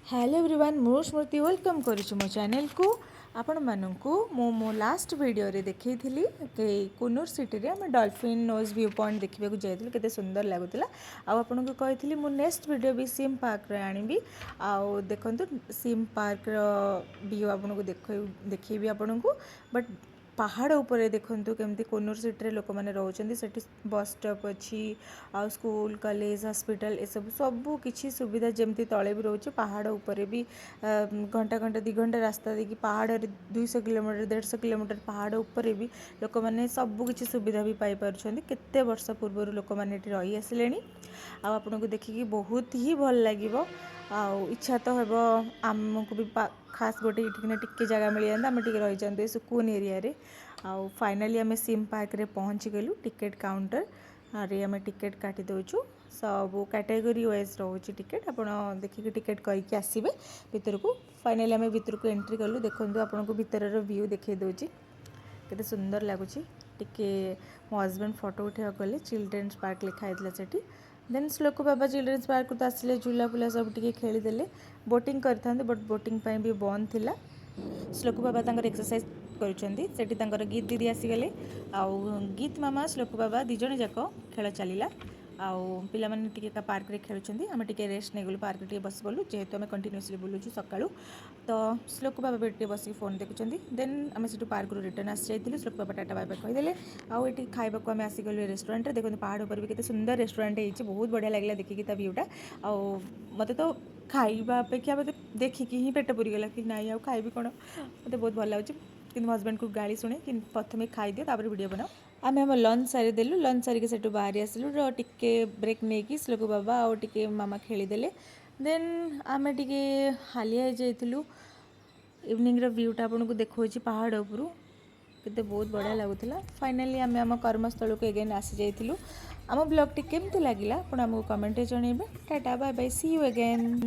Hello everyone, ମୁଁ ସ୍ମୃତି welcome କରୁଛି ମୋ ଚ୍ୟାନେଲକୁ। ଆପଣମାନଙ୍କୁ ମୁଁ ମୋ ଲାଷ୍ଟ ଭିଡ଼ିଓରେ ଦେଖେଇଥିଲି କି କୁନୁର ସିଟିରେ ଆମେ ଡଲଫିନ୍ ନୋଜ୍ ଭ୍ୟୁ ପଏଣ୍ଟ ଦେଖିବାକୁ ଯାଇଥିଲୁ, କେତେ ସୁନ୍ଦର ଲାଗୁଥିଲା। ଆଉ ଆପଣଙ୍କୁ କହିଥିଲି ମୁଁ ନେକ୍ସଟ ଭିଡ଼ିଓ ବି ସିମ୍ ପାର୍କରେ ଆଣିବି। ଆଉ ଦେଖନ୍ତୁ, ସିମ୍ ପାର୍କର ଭିୟୁ ଆପଣଙ୍କୁ ଦେଖେଇବି ଆପଣଙ୍କୁ। ବଟ୍ ପାହାଡ଼ ଉପରେ ଦେଖନ୍ତୁ କେମିତି କୁନୁର ସିଟିରେ ଲୋକମାନେ ରହୁଛନ୍ତି। ସେଠି ବସ୍ ଷ୍ଟପ୍ ଅଛି ଆଉ ସ୍କୁଲ, କଲେଜ, ହସ୍ପିଟାଲ ଏସବୁ ସବୁ କିଛି ସୁବିଧା ଯେମିତି ତଳେ ବି ରହୁଛି, ପାହାଡ଼ ଉପରେ ବି ଘଣ୍ଟା ଘଣ୍ଟା, 2 ଘଣ୍ଟା ରାସ୍ତା ଦେଇକି ପାହାଡ଼ରେ 200 କିଲୋମିଟର, 150 କିଲୋମିଟର ପାହାଡ଼ ଉପରେ ବି ଲୋକମାନେ ସବୁ କିଛି ସୁବିଧା ବି ପାଇପାରୁଛନ୍ତି। କେତେ ବର୍ଷ ପୂର୍ବରୁ ଲୋକମାନେ ଏଠି ରହି ଆସିଲେଣି। ଆଉ ଆପଣଙ୍କୁ ଦେଖିକି ବହୁତ ହିଁ ଭଲ ଲାଗିବ ଆଉ ଇଚ୍ଛା ତ ହେବ ଆମକୁ ବି ଖାସ୍ ଗୋଟେ ଏଠିକିନା ଟିକେ ଜାଗା ମିଳିଯାନ୍ତା, ଆମେ ଟିକେ ରହିଯାଆନ୍ତୁ ଏ ସୁକୁନ ଏରିଆରେ। ଆଉ ଫାଇନାଲି ଆମେ ସିମ୍ ପାର୍କରେ ପହଞ୍ଚିଗଲୁ। ଟିକେଟ୍ କାଉଣ୍ଟର ରେ ଆମେ ଟିକେଟ୍ କାଟି ଦେଉଛୁ। ସବୁ କ୍ୟାଟେଗୋରୀ ୱାଇଜ୍ ରହୁଛି ଟିକେଟ୍, ଆପଣ ଦେଖିକି ଟିକେଟ୍ କରିକି ଆସିବେ ଭିତରକୁ। ଫାଇନାଲି ଆମେ ଭିତରକୁ ଏଣ୍ଟ୍ରି କଲୁ। ଦେଖନ୍ତୁ, ଆପଣଙ୍କୁ ଭିତରର ଭ୍ୟୁ ଦେଖାଇ ଦେଉଛି, କେତେ ସୁନ୍ଦର ଲାଗୁଛି। ଟିକେ ମୋ ହଜବେଣ୍ଡ ଫଟୋ ଉଠାଇବାକୁ ଗଲେ। ଚିଲଡ୍ରେନ୍ସ ପାର୍କ ଲେଖା ହେଇଥିଲା ସେଠି। ଦେନ୍ ଶ୍ଲୋକ ବାବା ଚିଲଡ୍ରେନ୍ସ ପାର୍କକୁ ତ ଆସିଲେ, ଝୁଲା ଫୁଲା ସବୁ ଟିକେ ଖେଳିଦେଲେ। ବୋଟିଂ କରିଥାନ୍ତେ, ବଟ୍ ବୋଟିଂ ପାଇଁ ବି ବନ୍ଦ ଥିଲା। ଶ୍ଲୋକ ବାବା ତାଙ୍କର ଏକ୍ସରସାଇଜ୍ କରୁଛନ୍ତି। ସେଠି ତାଙ୍କର ଗୀତ ଦିଦି ଆସିଗଲେ ଆଉ ଗୀତ ମାମା, ଶ୍ଲୋକ ବାବା ଦୁଇ ଜଣ ଯାକ ଖେଳ ଚାଲିଲା। ଆଉ ପିଲାମାନେ ଟିକେ ପାର୍କରେ ଖେଳୁଛନ୍ତି। ଆମେ ଟିକେ ରେଷ୍ଟ ନେଇଗଲୁ, ପାର୍କରେ ଟିକେ ବସି ପଡ଼ିଲୁ, ଯେହେତୁ ଆମେ କଣ୍ଟିନ୍ୟୁଅସଲି ବୁଲୁଛୁ ସକାଳୁ। ତ ଶ୍ଲୋକ ବାବା ବି ଟିକେ ବସିକି ଫୋନ୍ ଦେଖୁଛନ୍ତି। ଦେନ୍ ଆମେ ସେଠୁ ପାର୍କରୁ ରିଟର୍ନ ଆସିଯାଇଥିଲୁ। ଶ୍ଲୋକ ବାବା ଟାଟା ବାଇ ବାଇ କହିଦେଲେ। ଆଉ ଏଠି ଖାଇବାକୁ ଆମେ ଆସିଗଲୁ ରେଷ୍ଟୁରାଣ୍ଟରେ। ଦେଖନ୍ତୁ, ପାହାଡ଼ ଉପରେ ବି କେତେ ସୁନ୍ଦର ରେଷ୍ଟୁରାଣ୍ଟ ହେଇଛି। ବହୁତ ବଢ଼ିଆ ଲାଗିଲା ଦେଖିକି ତା ଭ୍ୟୁଟା। ଆଉ ମୋତେ ତ ଖାଇବା ଅପେକ୍ଷା ମୋତେ ଦେଖିକି ହିଁ ପେଟ ପୁରିଗଲା କି ନାଇଁ, ଆଉ ଖାଇବି କ'ଣ, ମୋତେ ବହୁତ ଭଲ ଲାଗୁଛି। କିନ୍ତୁ ମୋ ହଜବେଣ୍ଡକୁ ଗାଳି ଶୁଣେ କି ପ୍ରଥମେ ଖାଇଦିଅ, ତାପରେ ଭିଡ଼ିଓ ବନାଅ। ଆମେ ଆମ ଲଞ୍ଚ ସାରିଦେଲୁ। ଲଞ୍ଚ ସାରିକି ସେଠୁ ବାହାରି ଆସିଲୁ। ତ ଟିକେ ବ୍ରେକ୍ ନେଇକି ଶ୍ଲୋକ ବାବା ଆଉ ଟିକେ ମାମା ଖେଳିଦେଲେ। ଦେନ୍ ଆମେ ଟିକେ ହାଲିଆ ହେଇଯାଇଥିଲୁ। ଇଭିନିଂର ଭ୍ୟୁଟା ଆପଣଙ୍କୁ ଦେଖାଉଛି ପାହାଡ଼ ଉପରୁ, କେତେ ବହୁତ ବଢ଼ିଆ ଲାଗୁଥିଲା। ଫାଇନାଲି ଆମେ ଆମ କର୍ମସ୍ଥଳକୁ ଏଗେନ୍ ଆସିଯାଇଥିଲୁ। ଆମ ବ୍ଲଗ୍ଟି କେମିତି ଲାଗିଲା, ଆପଣ ଆମକୁ କମେଣ୍ଟରେ ଜଣାଇବେ। Tata, bye bye, see you again.